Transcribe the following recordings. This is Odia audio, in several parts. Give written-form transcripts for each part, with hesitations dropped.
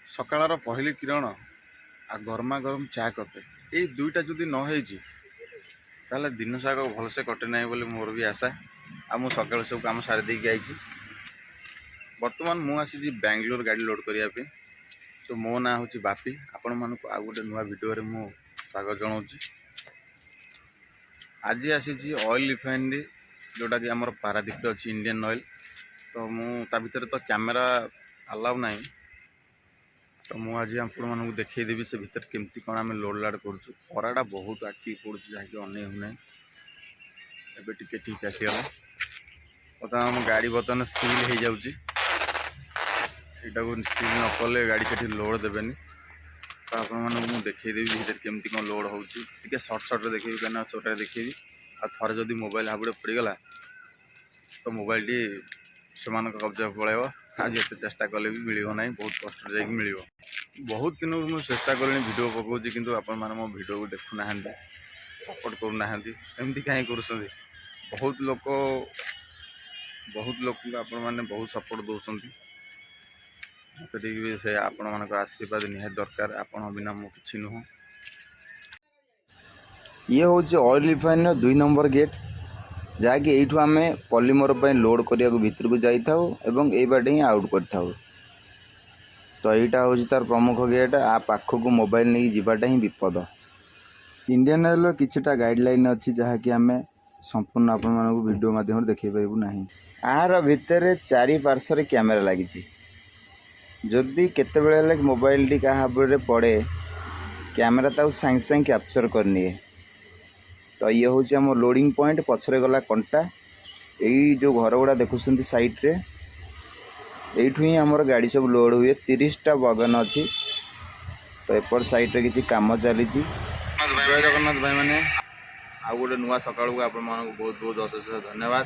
ସକାଳର ପହିଲି କିରଣ ଆଉ ଗରମା ଗରମ ଚା କପେ, ଏଇ ଦୁଇଟା ଯଦି ନ ହେଇଛି, ତାହେଲେ ଦିନ ସାରା ଭଲସେ କଟେ ନାହିଁ ବୋଲି ମୋର ବି ଆଶା। ଆଉ ମୁଁ ସକାଳୁ ସବୁ କାମ ସାରି ଦେଇକି ଆଇଛି। ବର୍ତ୍ତମାନ ମୁଁ ଆସିଛି ବାଙ୍ଗଲୋର ଗାଡ଼ି ଲୋଡ଼ କରିବା ପାଇଁ। ତ ମୋ ନାଁ ହେଉଛି ବାପି। ଆପଣମାନଙ୍କୁ ଆଉ ଗୋଟେ ନୂଆ ଭିଡ଼ିଓରେ ମୁଁ ସ୍ୱାଗତ ଜଣାଉଛି। ଆଜି ଆସିଛି ଅଏଲ୍ ରିଫାଇନାରୀ, ଯେଉଁଟାକି ଆମର ପାରାଦ୍ୱୀପରେ ଅଛି, ଇଣ୍ଡିଆନ୍ ଅଏଲ୍। ତ ମୁଁ ତା ଭିତରେ ତ କ୍ୟାମେରା ଆଲାଉ ନାହିଁ। ତ ମୁଁ ଆଜି ଆପଣମାନଙ୍କୁ ଦେଖେଇଦେବି ସେ ଭିତରେ କେମିତି କ'ଣ ଆମେ ଲୋଡ଼ ଲାଡ଼ କରୁଛୁ। ଖରାଟା ବହୁତ ଆଖିକି ପଡ଼ୁଛି, ଯାହାକି ଅନେଇ ହେଉନାହିଁ। ଏବେ ଟିକେ ଠିକ୍ ଆସିଗଲା। ବର୍ତ୍ତମାନ ଆମ ଗାଡ଼ି ବର୍ତ୍ତମାନ ସିଲ୍ ହେଇଯାଉଛି। ଏଇଟାକୁ ସିଲ୍ ନ କଲେ ଗାଡ଼ି ସେଠି ଲୋଡ଼ ଦେବେନି। ତ ଆପଣମାନଙ୍କୁ ମୁଁ ଦେଖେଇଦେବି ଭିତରେ କେମିତି କ'ଣ ଲୋଡ଼ ହେଉଛି। ଟିକେ ସର୍ଟ ସର୍ଟରେ ଦେଖେଇବି, କାହିଁକିନା ଚୋରାରେ ଦେଖେଇବି ଆଉ ଥରେ ଯଦି ମୋବାଇଲ ହାବୁଡ଼େ ପଡ଼ିଗଲା, ତ ମୋବାଇଲଟି ସେମାନଙ୍କ କବ୍ଜାକୁ ପଳାଇବ। ଆଉ ଯେତେ ଚେଷ୍ଟା କଲେ ବି ମିଳିବ ନାହିଁ, ବହୁତ କଷ୍ଟରେ ଯାଇକି ମିଳିବ। ବହୁତ ଦିନରୁ ମୁଁ ଚେଷ୍ଟା କଲିଣି, ଭିଡ଼ିଓ ପକାଉଛି, କିନ୍ତୁ ଆପଣମାନେ ମୋ ଭିଡ଼ିଓକୁ ଦେଖୁନାହାନ୍ତି, ସପୋର୍ଟ କରୁନାହାନ୍ତି। ଏମିତି କାହିଁ କରୁଛନ୍ତି? ବହୁତ ଲୋକ, ବହୁତ ଲୋକଙ୍କୁ ଆପଣମାନେ ବହୁତ ସପୋର୍ଟ ଦେଉଛନ୍ତି। ମୋତେ ଟିକେ ବି ସେ ଆପଣମାନଙ୍କ ଆଶୀର୍ବାଦ ନିହାତି ଦରକାର। ଆପଣ ବିନା ମୁଁ କିଛି ନୁହଁ। ଇଏ ହେଉଛି ଅଏଲ୍ ରିଫାଇନର 2 ନମ୍ବର ଗେଟ୍, ଯାହାକି ଏଇଠୁ ଆମେ ପଲିମର ପାଇଁ ଲୋଡ଼୍ କରିବାକୁ ଭିତରକୁ ଯାଇଥାଉ ଏବଂ ଏଇ ବାଟେ ହିଁ ଆଉଟ୍ କରିଥାଉ। ତ ଏଇଟା ହେଉଛି ତାର ପ୍ରମୁଖ ଗେଟ୍। ଆ ପାଖକୁ ମୋବାଇଲ ନେଇକି ଯିବାଟା ହିଁ ବିପଦ। ଇଣ୍ଡିଆନ୍ ଅଏଲ୍ର କିଛିଟା ଗାଇଡ଼ଲାଇନ୍ ଅଛି, ଯାହାକି ଆମେ ସମ୍ପୂର୍ଣ୍ଣ ଆପଣମାନଙ୍କୁ ଭିଡ଼ିଓ ମାଧ୍ୟମରେ ଦେଖାଇ ପାରିବୁ ନାହିଁ। ଆର ଭିତରେ ଚାରି ପାର୍ଶ୍ୱରେ କ୍ୟାମେରା ଲାଗିଛି। ଯଦି କେତେବେଳେ ହେଲେ ମୋବାଇଲଟି କାହା ହାବୁଡ଼ରେ ପଡ଼େ, କ୍ୟାମେରା ତାକୁ ସାଙ୍ଗେ ସାଙ୍ଗେ କ୍ୟାପଚର୍ କରିନିଏ। ତ ଇଏ ହେଉଛି ଆମ ଲୋଡ଼ିଂ ପଏଣ୍ଟ। ପଛରେ ଗଲା କଣ୍ଟା। ଏଇ ଯେଉଁ ଘର ଗୁଡ଼ା ଦେଖୁଛନ୍ତି ସାଇଡ଼୍ରେ, ଏଇଠୁ ହିଁ ଆମର ଗାଡ଼ି ସବୁ ଲୋଡ଼ ହୁଏ। 30ଟା ବଗନ ଅଛି। ତ ଏପଟ ସାଇଡ଼୍ରେ କିଛି କାମ ଚାଲିଛି। ଜୟ ଜଗନ୍ନାଥ ଭାଇମାନେ। ଆଉ ଗୋଟେ ନୂଆ ସକାଳକୁ ଆପଣମାନଙ୍କୁ ବହୁତ ବହୁତ ଅଶେଷ ଅଶେଷ ଧନ୍ୟବାଦ।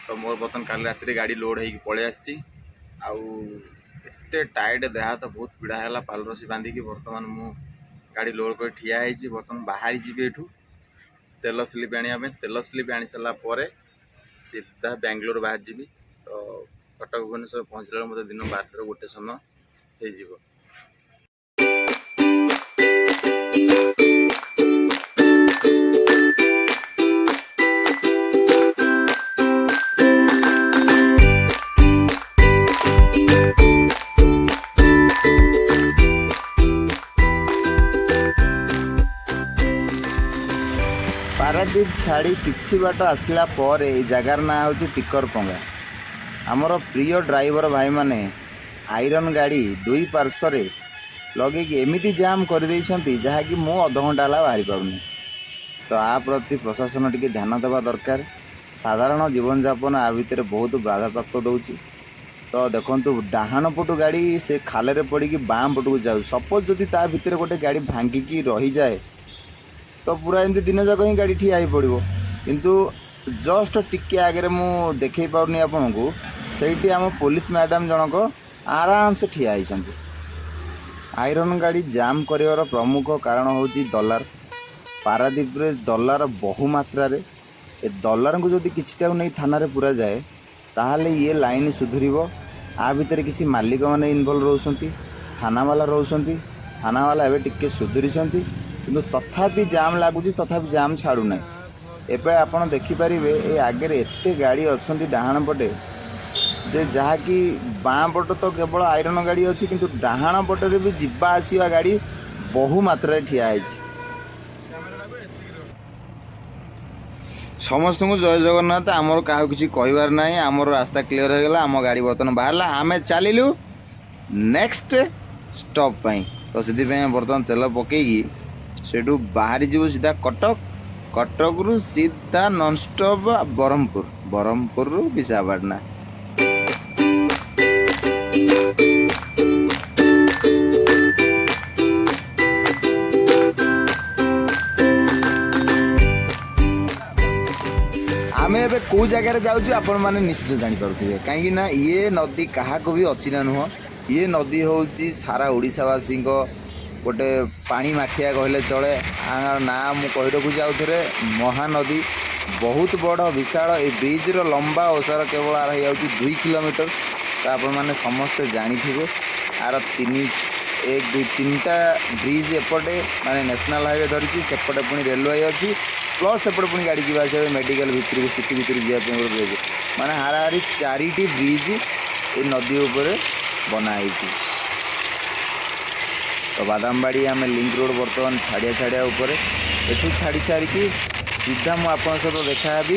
ତ ମୋର ବର୍ତ୍ତମାନ କାଲି ରାତିରେ ଗାଡ଼ି ଲୋଡ଼ ହେଇକି ପଳେଇ ଆସିଛି। ଆଉ ଏତେ ଟାଇଟ୍, ଦେହ ହାତ ବହୁତ ପୀଡ଼ା ହେଲା ପାଲ ରସି ବାନ୍ଧିକି। ବର୍ତ୍ତମାନ ମୁଁ ଗାଡ଼ି ଲୋଡ଼ କରି ଠିଆ ହେଇଛି। ବର୍ତ୍ତମାନ ବାହାରି ଯିବି ଏଠୁ ତେଲ ସ୍ଲିପ୍ ଆଣିବା ପାଇଁ। ତେଲ ସ୍ଲିପ୍ ଆଣି ସାରିଲା ପରେ ସିଧା ବାଙ୍ଗଲୋର ବାହାରି ଯିବି। ତ କଟକ ଭୁବନେଶ୍ୱର ପହଞ୍ଚିଲା ବେଳକୁ ମୋତେ ଦିନ 12ଟାରୁ 1 ସମୟ ହେଇଯିବ। ପାରାଦ୍ୱୀପ ଛାଡ଼ି କିଛି ବାଟ ଆସିଲା ପରେ ଏଇ ଜାଗାର ନାଁ ହେଉଛି ଟିକରପଙ୍ଗା। ଆମର ପ୍ରିୟ ଡ୍ରାଇଭର ଭାଇମାନେ ଆଇରନ୍ ଗାଡ଼ି ଦୁଇ ପାର୍ଶ୍ୱରେ ଲଗେଇକି ଏମିତି ଜାମ୍ କରିଦେଇଛନ୍ତି, ଯାହାକି ମୁଁ ଅଧଘଣ୍ଟା ହେଲା ବାହାରି ପାରୁନି। ତ ଆ ପ୍ରତି ପ୍ରଶାସନ ଟିକେ ଧ୍ୟାନ ଦେବା ଦରକାର। ସାଧାରଣ ଜୀବନଯାପନ ଆ ଭିତରେ ବହୁତ ବାଧାପ୍ରାପ୍ତ ଦେଉଛି। ତ ଦେଖନ୍ତୁ, ଡାହାଣ ପଟୁ ଗାଡ଼ି ସେ ଖାଲରେ ପଡ଼ିକି ବାଁ ପଟକୁ ଯାଉଛି। ସପୋଜ୍ ଯଦି ତା ଭିତରେ ଗୋଟେ ଗାଡ଼ି ଭାଙ୍ଗିକି ରହିଯାଏ, ତ ପୁରା ଏମିତି ଦିନ ଯାକ ହିଁ ଗାଡ଼ି ଠିଆ ହେଇ ପଡ଼ିବ। କିନ୍ତୁ ଜଷ୍ଟ ଟିକେ ଆଗରେ, ମୁଁ ଦେଖେଇ ପାରୁନି ଆପଣଙ୍କୁ, ସେଇଠି ଆମ ପୋଲିସ ମ୍ୟାଡ଼ାମ୍ ଜଣକ ଆରାମସେ ଠିଆ ହେଇଛନ୍ତି। ଆଇରନ୍ ଗାଡ଼ି ଜାମ୍ କରିବାର ପ୍ରମୁଖ କାରଣ ହେଉଛି ଦଲାର। ପାରାଦ୍ୱୀପରେ ଦଲାର ବହୁ ମାତ୍ରାରେ। ଏ ଦଲାରଙ୍କୁ ଯଦି କିଛିଟାକୁ ନେଇ ଥାନାରେ ପୁରାଯାଏ, ତାହେଲେ ଇଏ ଲାଇନ୍ ସୁଧୁରିବ। ଆ ଭିତରେ କିଛି ମାଲିକମାନେ ଇନଭଲ୍ଭ ରହୁଛନ୍ତି, ଥାନାବାଲା ରହୁଛନ୍ତି। ଥାନାବାଲା ଏବେ ଟିକେ ସୁଧୁରିଛନ୍ତି, କିନ୍ତୁ ତଥାପି ଜାମ୍ ଲାଗୁଛି, ତଥାପି ଜାମ୍ ଛାଡ଼ୁନାହିଁ। ଏବେ ଆପଣ ଦେଖିପାରିବେ, ଏ ଆଗରେ ଏତେ ଗାଡ଼ି ଅଛନ୍ତି ଡାହାଣ ପଟେ ଯେ, ଯାହାକି ବାଁ ପଟ ତ କେବଳ ଆଇରନ୍ ଗାଡ଼ି ଅଛି, କିନ୍ତୁ ଡାହାଣ ପଟରେ ବି ଯିବା ଆସିବା ଗାଡ଼ି ବହୁ ମାତ୍ରାରେ ଠିଆ ହେଇଛି। ସମସ୍ତଙ୍କୁ ଜୟ ଜଗନ୍ନାଥ। ଆମର କାହାକୁ କିଛି କହିବାର ନାହିଁ। ଆମର ରାସ୍ତା କ୍ଲିଅର ହେଇଗଲା। ଆମ ଗାଡ଼ି ବର୍ତ୍ତମାନ ବାହାରିଲା। ଆମେ ଚାଲିଲୁ ନେକ୍ସଟ ଷ୍ଟପ୍ ପାଇଁ। ତ ସେଥିପାଇଁ ବର୍ତ୍ତମାନ ତେଲ ପକେଇକି ସେଇଠୁ ବାହାରି ଯିବୁ ସିଧା କଟକ। କଟକରୁ ସିଧା ନନଷ୍ଟପ୍ ବ୍ରହ୍ମପୁର, ବ୍ରହ୍ମପୁରରୁ ବିଶାଖାପାଟଣା। ଆମେ ଏବେ କେଉଁ ଜାଗାରେ ଯାଉଛୁ, ଆପଣମାନେ ନିଶ୍ଚିତ ଜାଣିପାରୁଥିବେ, କାହିଁକି ନା ଇଏ ନଦୀ କାହାକୁ ବି ଅଚିହ୍ନା ନୁହଁ। ଇଏ ନଦୀ ହେଉଛି ସାରା ଓଡ଼ିଶାବାସୀଙ୍କ ଗୋଟେ ପାଣି ମାଠିଆ କହିଲେ ଚଳେ। ଆର ନାଁ ମୁଁ କହି ରଖୁଛି ଆଉ ଥରେ, ମହାନଦୀ। ବହୁତ ବଡ଼ ବିଶାଳ ଏ ବ୍ରିଜ୍ର ଲମ୍ବା ଓସାର କେବଳ ଆର ହେଇଯାଉଛି 2 କିଲୋମିଟର। ତ ଆପଣମାନେ ସମସ୍ତେ ଜାଣିଥିବେ, ଆର ତିନି ଏକ, ଦୁଇ, ତିନିଟା ବ୍ରିଜ୍ ଏପଟେ, ମାନେ ନ୍ୟାସନାଲ୍ ହାଇୱେ ଧରିଛି। ସେପଟେ ପୁଣି ରେଲୱେ ଅଛି, ପ୍ଲସ୍ ସେପଟେ ପୁଣି ଗାଡ଼ି ଯିବା ଆସିବା ପାଇଁ ମେଡ଼ିକାଲ ଭିତରକୁ, ସିଟି ଭିତରକୁ ଯିବା ପାଇଁ ଗୋଟେ ବ୍ରିଜ୍। ମାନେ ହାରାହାରି ଚାରିଟି ବ୍ରିଜ୍ ଏଇ ନଦୀ ଉପରେ ବନା ହେଇଛି। ତ ବାଦାମବାଡ଼ି ଆମେ ଲିଙ୍କ ରୋଡ଼ ବର୍ତ୍ତମାନ ଛାଡ଼ିଆ ଛାଡ଼ିଆ ଉପରେ। ଏଠୁ ଛାଡ଼ି ସାରିକି ସିଧା ମୁଁ ଆପଣଙ୍କ ସହିତ ଦେଖା ହେବି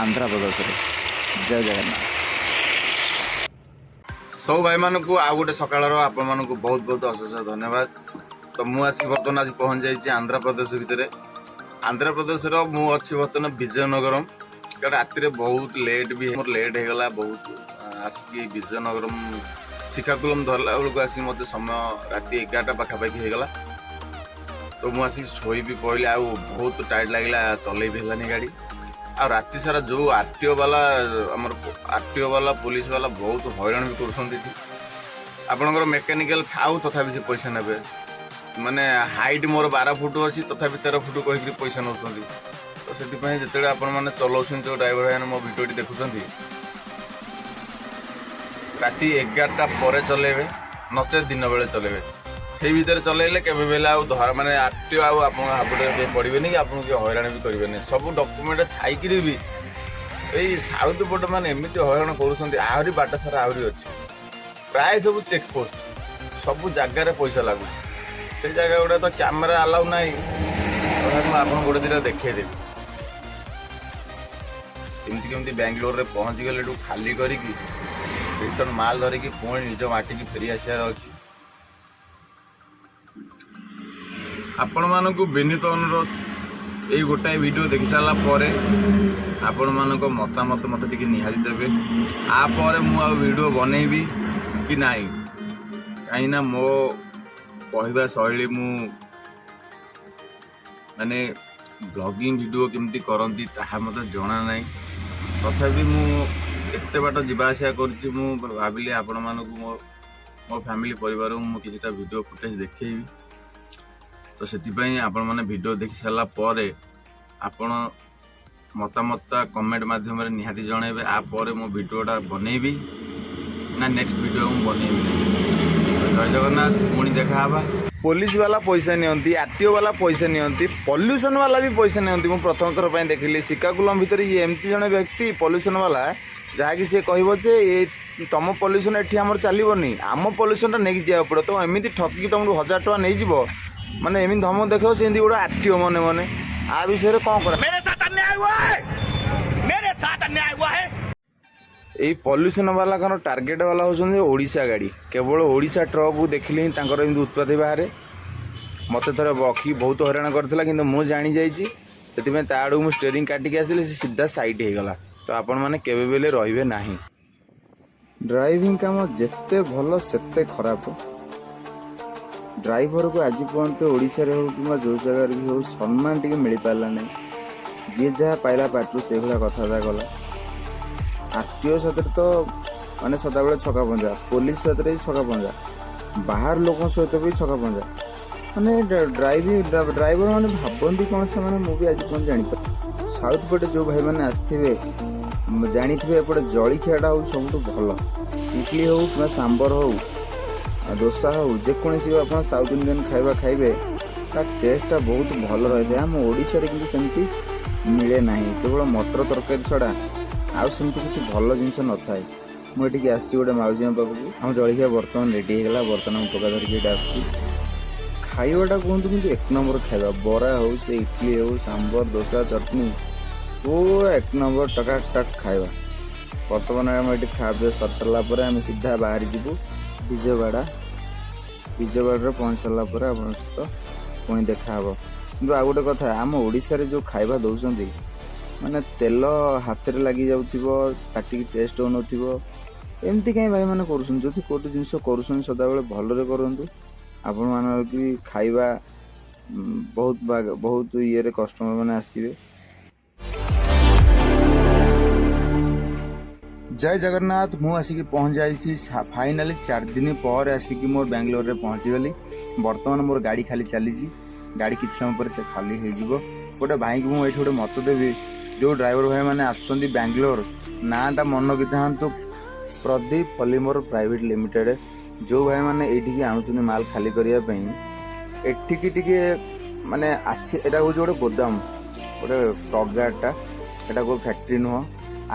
ଆନ୍ଧ୍ରପ୍ରଦେଶରେ। ଜୟ ଜଗନ୍ନାଥ। ସବୁ ଭାଇମାନଙ୍କୁ ଆଉ ଗୋଟେ ସକାଳର ଆପଣମାନଙ୍କୁ ବହୁତ ବହୁତ ଅଶେଷ ଧନ୍ୟବାଦ। ତ ମୁଁ ଆସିକି ବର୍ତ୍ତମାନ ଆଜି ପହଞ୍ଚି ଯାଇଛି ଆନ୍ଧ୍ରପ୍ରଦେଶ ଭିତରେ। ଆନ୍ଧ୍ରପ୍ରଦେଶର ମୁଁ ଅଛି ବର୍ତ୍ତମାନ ବିଜୟନଗରମ, କାରଣ ରାତିରେ ବହୁତ ଲେଟ୍ ବି ମୋର ଲେଟ୍ ହେଇଗଲା ବହୁତ। ଆସିକି ବିଜୟନଗରମ ଶ୍ରୀକାକୁଲମ ଧରିଲା ବେଳକୁ ଆସିକି ମୋତେ ସମୟ ରାତି 11ଟା ପାଖାପାଖି ହେଇଗଲା। ତ ମୁଁ ଆସିକି ଶୋଇ ବି ପଡ଼ିଲି ଆଉ ବହୁତ ଟାୟାର୍ଡ ଲାଗିଲା, ଚଲେଇ ବି ହେଲାନି ଗାଡ଼ି। ଆଉ ରାତି ସାରା ଯୋଉ ଆରଟିଓ ବାଲା, ଆମର ଆରଟିଓ ବାଲା, ପୋଲିସ ବାଲା ବହୁତ ହଇରାଣ ବି କରୁଛନ୍ତି ଏଠି। ଆପଣଙ୍କର ମେକାନିକାଲ ଥାଉ, ତଥାପି ସେ ପଇସା ନେବେ। ମାନେ ହାଇଟ୍ ମୋର 12 ଫୁଟ ଅଛି, ତଥାପି 13 ଫୁଟ କହିକିରି ପଇସା ନେଉଛନ୍ତି। ତ ସେଥିପାଇଁ ଯେତେବେଳେ ଆପଣମାନେ ଚଲାଉଛନ୍ତି, ଯେଉଁ ଡ୍ରାଇଭର ଭାଇମାନେ ମୋ ଭିଡ଼ିଓଟି ଦେଖୁଛନ୍ତି, ରାତି 11ଟା ପରେ ଚଲେଇବେ, ନଚେତ୍ ଦିନ ବେଳେ ଚଲେଇବେ। ସେଇ ଭିତରେ ଚଲେଇଲେ କେବେ ବି ହେଲେ ଆଉ ଧର ମାନେ ଆରଟିଓ ଆଉ ଆପଣଙ୍କ ହାବୁଡ଼ରେ କେହି ପଡ଼ିବେନି କି ଆପଣଙ୍କୁ କିଏ ହଇରାଣ ବି କରିବେନି। ସବୁ ଡକୁମେଣ୍ଟ ଥାଇକିରି ବି ଏଇ ସାଉଥ ପଟ ମାନେ ଏମିତି ହଇରାଣ କରୁଛନ୍ତି। ଆହୁରି ବାଟ ସାରା ଆହୁରି ଅଛି, ପ୍ରାୟ ସବୁ ଚେକ୍ ପୋଷ୍ଟ, ସବୁ ଜାଗାରେ ପଇସା ଲାଗୁଛି। ସେଇ ଜାଗା ଗୁଡ଼ା ତ କ୍ୟାମେରା ଆଲାଉ ନାହିଁ। ତଥାପି ମୁଁ ଆପଣଙ୍କୁ ଗୋଟେ ଦିଟା ଦେଖେଇଦେବି କେମିତି କେମିତି ବାଙ୍ଗାଲୋରରେ ପହଞ୍ଚିଗଲେ। ଏଠୁ ଖାଲି କରିକି ରିଟର୍ନ ମାଲ ଧରିକି ପୁଣି ନିଜ ମାଟିକି ଫେରି ଆସିବାର ଅଛି। ଆପଣମାନଙ୍କୁ ବିନୀତ ଅନୁରୋଧ, ଏଇ ଗୋଟାଏ ଭିଡ଼ିଓ ଦେଖି ସାରିଲା ପରେ ଆପଣମାନଙ୍କ ମତାମତ ମୋତେ ଟିକେ ନିହାତି ଦେବେ। ଆ ପରେ ମୁଁ ଆଉ ଭିଡ଼ିଓ ବନେଇବି କି ନାହିଁ, କାହିଁକିନା ମୋ କହିବା ଶୈଳୀ, ମୁଁ ମାନେ ବ୍ଲଗିଂ ଭିଡ଼ିଓ କେମିତି କରନ୍ତି ତାହା ମୋତେ ଜଣା ନାହିଁ। ତଥାପି ମୁଁ ଏତେ ବାଟ ଯିବା ଆସିବା କରୁଛି, ମୁଁ ଭାବିଲି ଆପଣମାନଙ୍କୁ ମୋ ମୋ ଫ୍ୟାମିଲି ପରିବାରକୁ ମୁଁ କିଛିଟା ଭିଡ଼ିଓ ଫୁଟେଜ୍ ଦେଖେଇବି। ତ ସେଥିପାଇଁ ଆପଣମାନେ ଭିଡ଼ିଓ ଦେଖି ସାରିଲା ପରେ ଆପଣ ମତାମତ କମେଣ୍ଟ ମାଧ୍ୟମରେ ନିହାତି ଜଣାଇବେ, ଆ ପରେ ମୁଁ ଭିଡ଼ିଓଟା ବନେଇବି ନା ନେକ୍ସଟ ଭିଡ଼ିଓ ମୁଁ ବନେଇବି ନାହିଁ। ତ ଜୟ ଜଗନ୍ନାଥ, ପୁଣି ଦେଖା ହେବା। ପୋଲିସ ବାଲା ପଇସା ନିଅନ୍ତି, ଆରଟିଓ ବାଲା ପଇସା ନିଅନ୍ତି, ପଲ୍ୟୁସନ୍ ବାଲା ବି ପଇସା ନିଅନ୍ତି। ମୁଁ ପ୍ରଥମ ଥର ପାଇଁ ଦେଖିଲି ଶ୍ରୀକାକୁଲମ ଭିତରେ ଇଏ ଏମିତି ଜଣେ ବ୍ୟକ୍ତି ପଲ୍ୟୁସନ୍ ବାଲା, ଯାହାକି ସିଏ କହିବ ଯେ ଏ ତମ ପଲ୍ୟୁସନ୍ ଏଠି ଆମର ଚାଲିବନି, ଆମ ପଲ୍ୟୁସନ୍ଟା ନେଇକି ଯିବାକୁ ପଡ଼ିବ। ତ ଏମିତି ଠକିକି ତମକୁ 1000 ଟଙ୍କା ନେଇଯିବ। ମାନେ ଏମିତି ଧମକ ଦେଖିବ, ସେମିତି ଗୋଟେ ଆରଟିଓ ମନେ ମନେ ଆ ବିଷୟରେ କ'ଣ କରା मेरे साथ अन्याय हुआ है, मेरे साथ अन्याय हुआ है। ଏଇ ପଲ୍ୟୁସନ୍ ବାଲାଙ୍କର ଟାର୍ଗେଟ୍ ବାଲା ହେଉଛନ୍ତି ଓଡ଼ିଶା ଗାଡ଼ି। କେବଳ ଓଡ଼ିଶା ଟ୍ରକ୍କୁ ଦେଖିଲେ ହିଁ ତାଙ୍କର ଏମିତି ଉତ୍ପାତ ବାହାରେ। ମୋତେ ଥରେ ରଖିକି ବହୁତ ହଇରାଣ କରିଥିଲା, କିନ୍ତୁ ମୁଁ ଜାଣିଯାଇଛି, ସେଥିପାଇଁ ତା ଆଡ଼କୁ ମୁଁ ଷ୍ଟେରିଂ କାଟିକି ଆସିଲି, ସେ ସିଧା ସାଇଡ଼୍ ହେଇଗଲା। ତ ଆପଣମାନେ କେବେ ବି ହେଲେ ରହିବେ ନାହିଁ। ଡ୍ରାଇଭିଂ କାମ ଯେତେ ଭଲ ସେତେ ଖରାପ। ଡ୍ରାଇଭରକୁ ଆଜି ପର୍ଯ୍ୟନ୍ତ ଓଡ଼ିଶାରେ ହେଉ କିମ୍ବା ଯେଉଁ ଜାଗାରେ ବି ହେଉ ସମ୍ମାନ ଟିକେ ମିଳିପାରିଲା ନାହିଁ। ଯିଏ ଯାହା ପାଇଲା ପାଟିରୁ ସେଇଭଳିଆ କଥାବାର୍ତ୍ତା କଲା। ଆରଟିଓ ସାଥିରେ ତ ମାନେ ସଦାବେଳେ ଛକା ପଞ୍ଜା, ପୋଲିସ ସାଥିରେ ବି ଛକା ପଞ୍ଜା, ବାହାର ଲୋକଙ୍କ ସହିତ ବି ଛକା ପଞ୍ଜା। ମାନେ ଡ୍ରାଇଭିଂ ଡ୍ରାଇଭର ମାନେ ଭାବନ୍ତି କ'ଣ ସେମାନେ, ମୁଁ ବି ଆଜି ପର୍ଯ୍ୟନ୍ତ ଜାଣିପାରେ। ସାଉଥ ପଟେ ଯେଉଁ ଭାଇମାନେ ଆସିଥିବେ ଜାଣିଥିବେ, ଏପଟେ ଜଳିଖିଆଟା ହେଉଛି ସବୁଠୁ ଭଲ। ଇଡଲି ହଉ କିମ୍ବା ସାମ୍ବର ହଉ, ଆଉ ଦୋସା ହଉ, ଯେକୌଣସି ବି ଆପଣ ସାଉଥ ଇଣ୍ଡିଆନ୍ ଖାଇବା ଖାଇବେ, ତା ଟେଷ୍ଟଟା ବହୁତ ଭଲ ରହିଥାଏ। ଆମ ଓଡ଼ିଶାରେ କିନ୍ତୁ ସେମିତି ମିଳେ ନାହିଁ। କେବଳ ମଟର ତରକାରୀ ଛଡ଼ା ଆଉ ସେମିତି କିଛି ଭଲ ଜିନିଷ ନଥାଏ। ମୁଁ ଏଠିକି ଆସିଛି ଗୋଟେ ମାଉସୀଙ୍କ ପାଖକୁ। ଆମ ଜଳଖିଆ ବର୍ତ୍ତମାନ ରେଡ଼ି ହେଇଗଲା। ବର୍ତ୍ତମାନ ମୁଁ ଟୋକା ଧରିକି ଏଇଠି ଆସୁଛି। ଖାଇବାଟା କୁହନ୍ତୁ କିନ୍ତୁ ଏକ ନମ୍ବର ଖାଇବା। ବରା ହଉ, ସେ ଇଡଲି ହଉ, ସାମ୍ବର, ଦୋସା, ଚଟଣି, ପୁରା ଏକ ନମ୍ବର ଟକାଟକ ଖାଇବା। ବର୍ତ୍ତମାନ ଆମେ ଏଠି ଖାଇବା ପିଇବା ସରି ସାରିଲା ପରେ ଆମେ ସିଧା ବାହାରି ଯିବୁ ବିଜୟବାଡ଼ା। ବିଜୟବାଡ଼ାରେ ପହଞ୍ଚି ସାରିଲା ପରେ ଆପଣଙ୍କ ସହିତ ପୁଣି ଦେଖାହେବ। କିନ୍ତୁ ଆଉ ଗୋଟେ କଥା, ଆମ ଓଡ଼ିଶାରେ ଯେଉଁ ଖାଇବା ଦେଉଛନ୍ତି, ମାନେ ତେଲ ହାତରେ ଲାଗିଯାଉଥିବ, ପାଟିକି ଟେଷ୍ଟ ହେଉନଥିବ। ଏମିତି କାହିଁ ଭାଇମାନେ କରୁଛନ୍ତି? ଯଦି କେଉଁଠି ଜିନିଷ କରୁଛନ୍ତି, ସଦାବେଳେ ଭଲରେ କରନ୍ତୁ। ଆପଣମାନଙ୍କର ବି ଖାଇବା ବହୁତ ବହୁତ ଇଏରେ କଷ୍ଟମର ମାନେ ଆସିବେ। ଜୟ ଜଗନ୍ନାଥ। ମୁଁ ଆସିକି ପହଞ୍ଚି ଯାଇଛି ଫାଇନାଲି। 4 ଦିନ ପରେ ଆସିକି ମୋର ବାଙ୍ଗାଲୋରରେ ପହଞ୍ଚିଗଲି। ବର୍ତ୍ତମାନ ମୋର ଗାଡ଼ି ଖାଲି ଚାଲିଛି। ଗାଡ଼ି କିଛି ସମୟ ପରେ ସେ ଖାଲି ହେଇଯିବ। ଗୋଟେ ଭାଇଙ୍କୁ ମୁଁ ଏଇଠି ଗୋଟେ ମତ ଦେବି, ଯେଉଁ ଡ୍ରାଇଭର ଭାଇମାନେ ଆସୁଛନ୍ତି ବାଙ୍ଗାଲୋର, ନାଁଟା ମନେ ରଖିଥାନ୍ତୁ, ପ୍ରଦୀପ ପଲିମର ପ୍ରାଇଭେଟ ଲିମିଟେଡ଼। ଯେଉଁ ଭାଇମାନେ ଏଇଠିକି ଆଣୁଛନ୍ତି ମାଲ ଖାଲି କରିବା ପାଇଁ, ଏଠିକି ଟିକେ ମାନେ ଆସି, ଏଇଟା ହେଉଛି ଗୋଟେ ଗୋଦାମ, ଗୋଟେ ଟ୍ରକ୍ ଗାର୍ଡ଼ଟା। ଏଇଟା କେଉଁ ଫ୍ୟାକ୍ଟ୍ରି ନୁହଁ।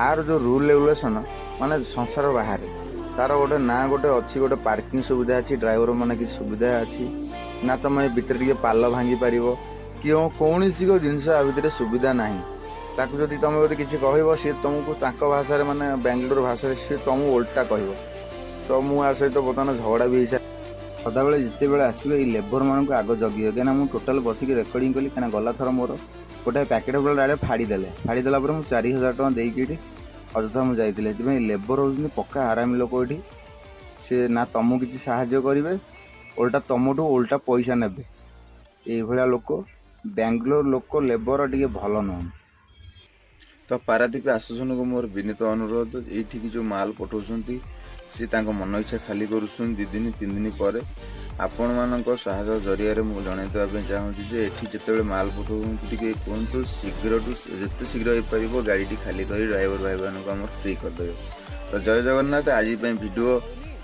ଆର ଯେଉଁ ରୁଲ୍ ରେଗୁଲେସନ୍ ମାନେ ସଂସାର ବାହାରେ। ତାର ଗୋଟେ ନା ଗୋଟେ ଅଛି, ଗୋଟେ ପାର୍କିଂ ସୁବିଧା ଅଛି, ଡ୍ରାଇଭର ମାନେ କିଛି ସୁବିଧା ଅଛି ନା ତମେ ଭିତରେ ଟିକେ ପାଲ ଭାଙ୍ଗି ପାରିବ କି କୌଣସି ଜିନିଷ ଆ ଭିତରେ ସୁବିଧା ନାହିଁ। ତାକୁ ଯଦି ତମେ ଯଦି କିଛି କହିବ, ସିଏ ତମକୁ ତାଙ୍କ ଭାଷାରେ, ମାନେ ବାଙ୍ଗାଲୋର ଭାଷାରେ ସିଏ ତମକୁ ଓଲଟା କହିବ। ତ ମୁଁ ଆ ସହିତ ବର୍ତ୍ତମାନ ଝଗଡ଼ା ବି ହେଇସାରିଛି। ସଦାବେଳେ ଯେତେବେଳେ ଆସିବେ, ଏଇ ଲେବରମାନଙ୍କୁ ଆଗ ଜଗିବେ, କାହିଁକିନା ମୁଁ ଟୋଟାଲ୍ ବସିକି ରେକର୍ଡ଼ିଂ କଲି, କାହିଁକିନା ଗଲା ଥର ମୋର ଗୋଟେ ପ୍ୟାକେଟ୍ ପୁରା ଡାଇରେକ୍ଟ ଫାଡ଼ିଦେଲେ। ଫାଡ଼ିଦେଲା ପରେ ମୁଁ 4000 ଟଙ୍କା ଦେଇକି ଏଠି ଅଯଥା ମୁଁ ଯାଇଥିଲି। ସେଥିପାଇଁ ଲେବର ହେଉଛନ୍ତି ପକ୍କା ହାରାମି ଲୋକ ଏଠି। ସେ ନା ତମକୁ କିଛି ସାହାଯ୍ୟ କରିବେ, ଓଲଟା ତମଠୁ ଓଲଟା ପଇସା ନେବେ। ଏଇଭଳିଆ ଲୋକ ବାଙ୍ଗାଲୋର ଲୋକ, ଲେବର ଟିକେ ଭଲ ନୁହଁ। ତ ପାରାଦୀପ ଆସୋସିଏସନକୁ ମୋର ବିନୀତ ଅନୁରୋଧ, ଏଇଠିକି ଯେଉଁ ମାଲ ପଠାଉଛନ୍ତି, ସେ ତାଙ୍କ ମନ ଇଚ୍ଛା ଖାଲି କରୁଛନ୍ତି 2 ଦିନ 3 ଦିନ ପରେ। ଆପଣମାନଙ୍କ ସାହାଯ୍ୟ ଜରିଆରେ ମୁଁ ଜଣାଇ ଦେବା ପାଇଁ ଚାହୁଁଛି ଯେ ଏଠି ଯେତେବେଳେ ମାଲ ପଠାଉଛନ୍ତି, ଟିକେ କୁହନ୍ତୁ ଶୀଘ୍ରଠୁ ଯେତେ ଶୀଘ୍ର ହେଇପାରିବ ଗାଡ଼ିଟି ଖାଲି କରି ଡ୍ରାଇଭର ଭାଇମାନଙ୍କୁ ଆମର ଫ୍ରି କରିଦେବେ। ତ ଜୟ ଜଗନ୍ନାଥ। ଆଜି ପାଇଁ ଭିଡ଼ିଓ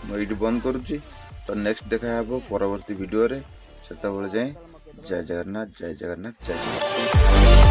ମୁଁ ଏଇଠି ବନ୍ଦ କରୁଛି। ତ ନେକ୍ସଟ ଦେଖା ହେବ ପରବର୍ତ୍ତୀ ଭିଡ଼ିଓରେ। ସେତେବେଳେ ଯାଏଁ ଜୟ ଜଗନ୍ନାଥ, ଜୟ ଜଗନ୍ନାଥ, ଜୟ ଜଗନ୍ନାଥ।